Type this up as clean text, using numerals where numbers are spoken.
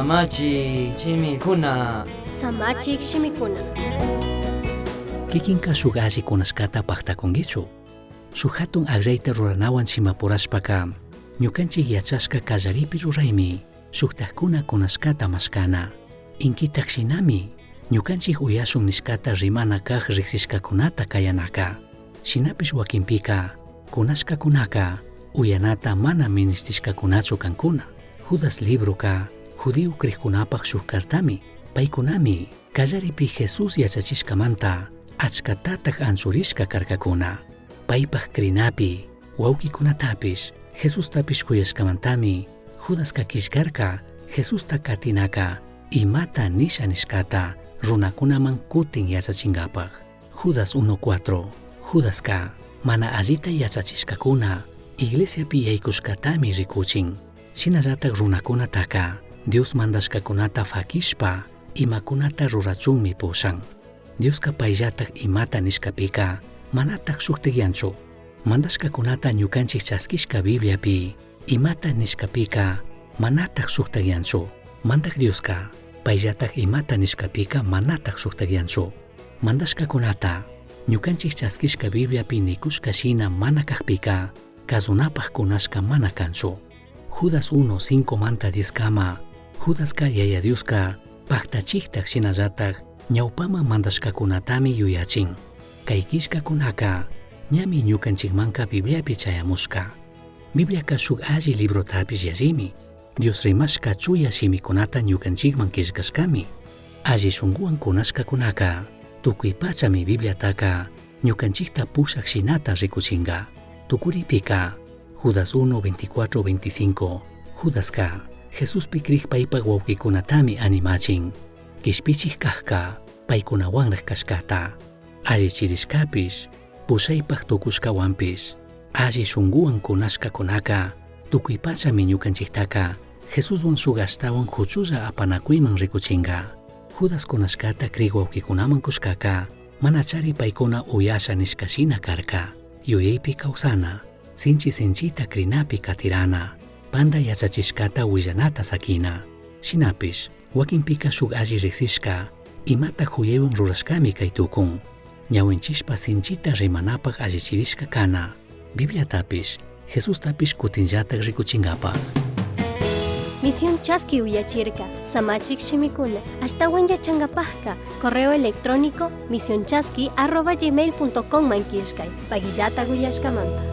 Samachi shimikuna. Samachik shimikuna. Kikinka shuk alli kunashkata paktakunkichu. Shuk hatun akllayta ruranawan chimpapurashpaka, ñukanchik yachashka kallaripi ruraymi shuktakkuna kunashkata mashkana. Inkitak shinami ñukanchik uyashun nishkata rimana kak riksishkakunata kayanaka. Shinapish wakinpika kunashkakunaka uyanata mana minishtishkakunachu kankuna. Judas libroka judío krikkunapak shuk kartami, paykunami kallaripi Jesús yachachishkamanta achkatatak anchurishka karkakuna. Paypak krinapi wawkikunatapish Jesustapish kuyashkamantami Judaska killkarka Jesusta katinaka imata nisha nishkata runakunaman kutin yachachinkapak. Judas 1.4 Judaska mana allita yachachishkakuna iglesiapi yaykushkatami rikuchin. Shinallatak runakunataka Dios mandashkakunata fakishpa imakunata rurachunmi pushan. Dioska payllatak imata nishkapika manatak shuktikyanchu. Mandashkakunata ñukanchik chaskishka Bibliapi imata nishkapika manatak shuktakyanchu. Mandak Dioska payllatak imata nishkapika manatak shuktakyanchu. Mandashkakunata ñukanchik chaskishka Bibliapi nikushka shina mana kakpika kasunapak kunashka mana kanchu. Judas 1, 5 manta 10 kama, Judaska Yaya Dioska paktachiktak shinallatak ñawpama mandashkakunatami yuyachin. Kay killkakunaka ñami ñukanchikmanka Bibliapi chayamushka. Bibliaka shuk alli librotapish yallimi. Dios rimashka chuya shimikunata ñukanchikman killkashkami. Alli shunkuwan kunashkakunaka tukuy pachami Bibliataka ñukanchikta pushak shinata rikuchinka. Tukuripika Judas 1, 24, 25 Judaska Jesuspi krik paypak wawkikunatami animachin. Kishpichik kajka paykunawanraj kashkata. Alli chirishkapish pushaypak tukushkawanpish alli shunkuwan kunashkakunaka tukuy pachami ñukanchiktaka Jesuswan shuk ashtawan huchulla apanakuyman rikuchinka. Judas kunashkata krik wawkikunaman kushkaka manachari paykuna uyasha nishkashina karka. Yuyaypi kawsana, sinchi sinchita krinapi katirana, panda yachachishkata willanata sakina. Shinapish, wakinpika shuk alli riksishka, imata huyaywan rurashkami kay tukun. Ñawinchishpa sinchita rimanapak allichirishka kana. Bibliatapish, Jesustapish kutinllatak rikuchinkapak. Misión Chaski uyachirka, Samachik shimikuna, ashtawan yachankapajka, correo electrónico misionchaski@gmail.com man killkay, pagillata uyashkamanta.